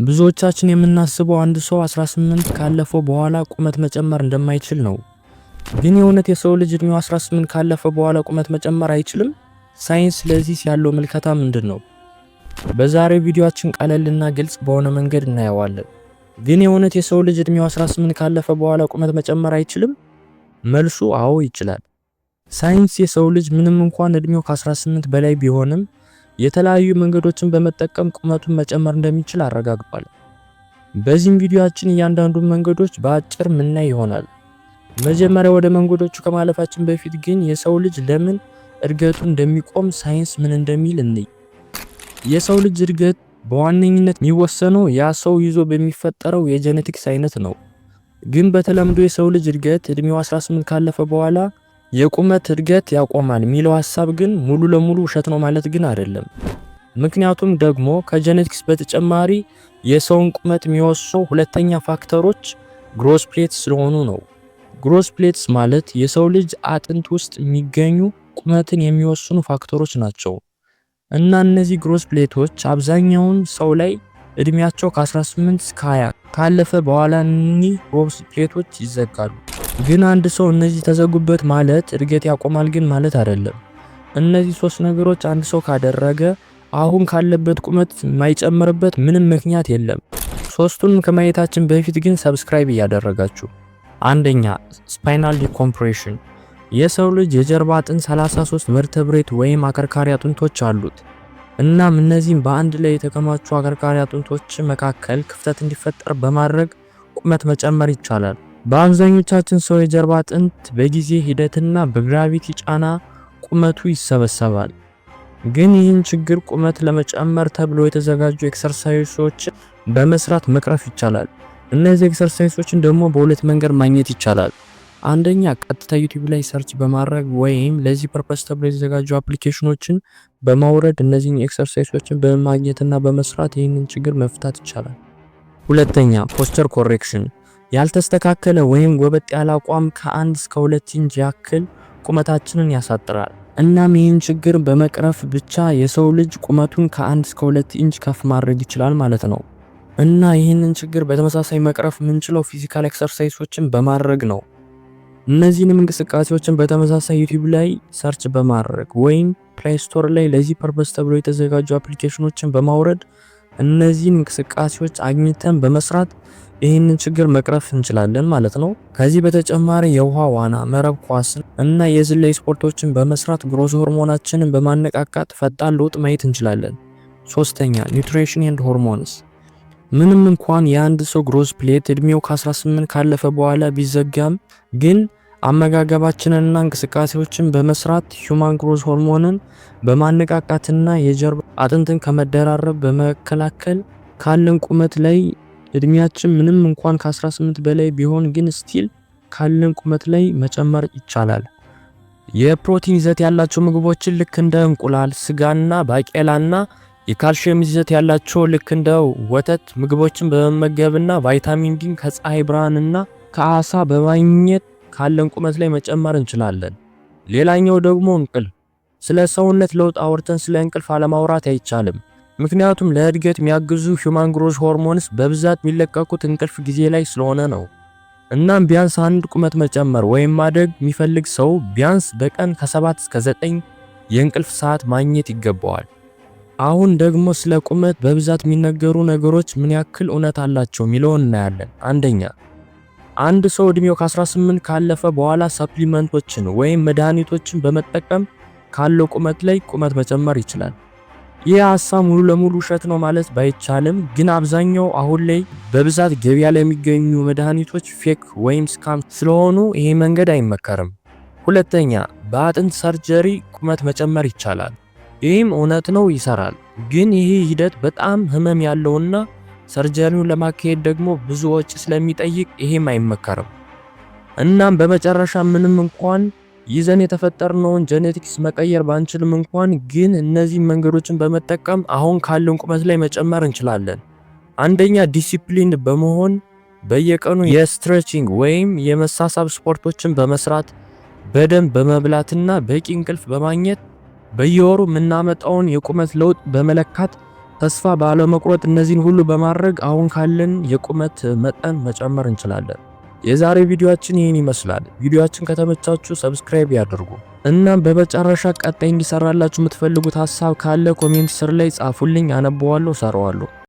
ብዙዎቻችን የምናስበው አንድ ሰው 18 ካለፈው በኋላ ቁመት መጨመር እንደማይችል ነው። ግን የእውነት የሰው ልጅ እድሜው 18 ካለፈ በኋላ ቁመት መጨመር አይችልም? ሳይንስ ለዚህ ያለው ምልከታ ምንድን ነው? በዛሬው ቪዲዮአችን ቀለልና ግልጽ በሆነ መንገድ እናየዋለን። ግን የእውነት የሰው ልጅ እድሜው 18 ካለፈ በኋላ ቁመት መጨመር አይችልም? መልሱ አዎ ይችላል። ሳይንስ የሰው ልጅ ምንም እንኳን እድሜው ከ18 በላይ ቢሆንም የተለያዩ መንገዶችን በመጠቀም ቁመቱን መጨመር እንደሚችል አረጋግጧል። በዚህም ቪዲዮአችን እያንዳንዱን መንገዶች በአጭር ምናይ ይሆናል። መጀመሪያ ወደ መንገዶቹ ከማለፋችን በፊት ግን የሰው ልጅ ለምን እድገቱ እንደሚቆም ሳይንስ ምን እንደሚል እንይ። የሰው ልጅ እድገት በዋነኝነት የሚወሰነው ያ ሰው ይዞ በሚፈጠረው የ genetics አይነት ነው። ግን በተለምዶ የሰው ልጅ እድገት እድሜው 18 ካለፈ በኋላ የቁመት እድገት ያቆማል የሚለው ሀሳብ ግን ሙሉ ለሙሉ ውሸት ነው ማለት ግን አይደለም። ምክንያቱም ደግሞ ከ genetics በተጨማሪ የሰውን ቁመት የሚወስኑ ሁለተኛ factor ኦች growth plates ስለሆኑ ነው። Growth plates ማለት የሰው ልጅ አጥንት ውስጥ የሚገኙ ቁመትን የሚወስኑ factor ኦች ናቸው። እና እነዚህ growth plate ኦች አብዛኛውን ሰው ላይ እድሜያቸው ከ18 እስከ 20 ካለፈ በኋላ እኒህ growth plate ኦች ይዘጋሉ። ግን አንድ ሰው እነዚህ ተዘጉበት ማለት እድገት ያቆማል ግን ማለት አይደለም። እነዚህ ሶስት ነገሮች አንድ ሰው ካደረገ አሁን ካለበት ቁመት የማይጨምርበት ምንም ምክንያት የለም። ሶስቱንም ከማየታችን በፊት ግን subscribe እያደረጋችሁ። አንደኛ፣ spinal decompression። የሰው ልጅ የጀርባ አጥንት 33 vertebrae ወይም አከርካሪ አጥንቶች አሉት። እናም እነዚህም በአንድ ላይ የተከማቹ አከርካሪ አጥንቶች መካከል ክፍተት እንዲፈጠር በማድረግ ቁመት መጨመር ይቻላል። በአብዛኞቻችን ሰው የጀርባ አጥንት በጊዜ ሂደትና በ gravity ጫና ቁመቱ ይሰበሰባል። ግን ይህን ችግር ቁመት ለመጨመር ተብሎ የተዘጋጁ exercise ኦችን በመስራት መቅረፍ ይቻላል። እነዚህ exercise ኦችን ደግሞ በሁለት መንገድ ማግኘት ይቻላል። አንደኛ፣ ቀጥታ YouTube ላይ search በማድረግ ወይም ለዚህ purpose ተብሎ የተዘጋጁ application ኦችን በማውረድ እነዚህን exercise ኦችን በማግኘትና በመስራት ይህንን ችግር መፍታት ይቻላል። ሁለተኛ፣ posture correction። ያልተስተካከለ ወይም ጎበጥ ያለ አቋም ከ1 እስከ 2 ኢንች ያክል ቁመታችንን ያሳጥራል። እናም ይህን ችግር በመቅረፍ ብቻ የሰው ልጅ ቁመቱን ከ1 እስከ 2 ኢንች ከፍ ማድረግ ይችላል ማለት ነው። እና ይህንን ችግር በተመሳሳይ መቅረፍ የምንችለው physical exercise ኦችን በማድረግ ነው። እነዚህንም እንቅስቃሴዎችን በተመሳሳይ YouTube ላይ search በማድረግ ወይም Play Store ላይ ለዚህ purpose ተብሎ የተዘጋጁ application ኦችን በማውረድ እነዚህን እንቅስቃሴዎች አግኝተን በመስራት ይህንን ችግር መቅረፍ እንችላለን ማለት ነው። ከዚህ በተጨማሪ የውሃ ዋና፣ መረብ ኳስን እና የዝላይ ስፖርቶችን በመስራት growth hormone ኣችንን በማነቃቃት ፈጣን ለውጥ ማየት እንችላለን። ሶስተኛ፣ nutrition and hormones። ምንም እንኳን የአንድ ሰው growth plate እድሜው ከ18 ካለፈ በኋላ ቢዘጋም ግን አመጋገባችንንና እንቅስቃሴዎችን በመስራት human growth hormone ን በማነቃቃትና የጀርባ አጥንትን ከመደራረብ በመከላከል ካለን ቁመት ላይ እድሜያችን ምንም እንኳን ከ18 በላይ ቢሆን ግን still ካለን ቁመት ላይ መጨመር ይቻላል። የፕሮቲን ይዘት ያላቸው ምግቦችን ልክ እንደ እንቁላል፣ ስጋና ባቄላና የካልሽየም ይዘት ያላቸው ልክ እንደ ወተት ምግቦችን በመመገብና ቫይታሚን ዲን ከፀሐይ ብርሃንና ከአሳ በማግኘት ካለን ቁመት ላይ መጨመር እንችላለን። ሌላኛው ደግሞ እንቅልፍ። ስለ ሰውነት ለውጥ አውርተን ስለ እንቅልፍ አለማውራት አይቻልም። ምክንያቱም ለእድገት የሚያግዙ human growth hormones በብዛት የሚለቀቁት እንቅልፍ ጊዜ ላይ ስለሆነ ነው። እናም ቢያንስ አንድ ቁመት መጨመር ወይም ማደግ የሚፈልግ ሰው ቢያንስ በቀን ከ7 እስከ 9 የእንቅልፍ ሰዓት ማግኘት ይገባዋል። አሁን ደግሞ ስለ ቁመት በብዛት የሚነገሩ ነገሮች ምን ያክል እውነት አላቸው የሚለውን እናያለን። አንደኛ፣ አንድ ሰው እድሜው ከ18 ካለፈ በኋላ supplement ኦችን ወይም መድኃኒቶችን በመጠቀም ካለው ቁመት ላይ ቁመት መጨመር ይችላል። ይህ ሀሳብ ሙሉ ለሙሉ ውሸት ነው ማለት ባይቻልም ግን አብዛኛው አሁን ላይ በብዛት ገበያ ላይ የሚገኙ መድኃኒቶች fake ወይም scam ስለሆኑ ይሄ መንገድ አይመከርም። ሁለተኛ፣ በአጥንት surgery ቁመት መጨመር ይቻላል። ይህም እውነት ነው፣ ይሰራል። ግን ይህ ሂደት በጣም ህመም ያለውና surgery ውን ለማካሄድ ደግሞ ብዙ ወጪ ስለሚጠይቅ ይሄም አይመከርም። እናም በመጨረሻ ምንም እንኳን ይዘን የተፈጠርነውን genetics መቀየር ባንችልም እንኳን ግን እነዚህን መንገዶችን በመጠቀም አሁን ካለን ቁመት ላይ መጨመር እንችላለን። አንደኛ፣ ዲሲፕሊን በመሆን በየቀኑ የ stretching ወይም የመሳሳብ ስፖርቶችን በመስራት፣ በደንብ በመብላትና በቂ እንቅልፍ በማግኘት በየወሩ የምናመጣውን የቁመት ለውጥ በመለካት ተስፋ ባለመቁረጥ እነዚህን ሁሉ በማድረግ አሁን ካለን የቁመት መጠን መጨመር እንችላለን። የዛሬ ቪዲዮአችን ይህን ይመስላል። ቪዲዮአችን ከተመቻችሁ subscribe ያድርጉ። እናም በመጨረሻ ቀጣይ እንዲሰራላችሁ የምትፈልጉት ሀሳብ ካለ comment ስር ላይ ጻፉልኝ፣ አነበዋለሁ፣ እሰራዋለሁ።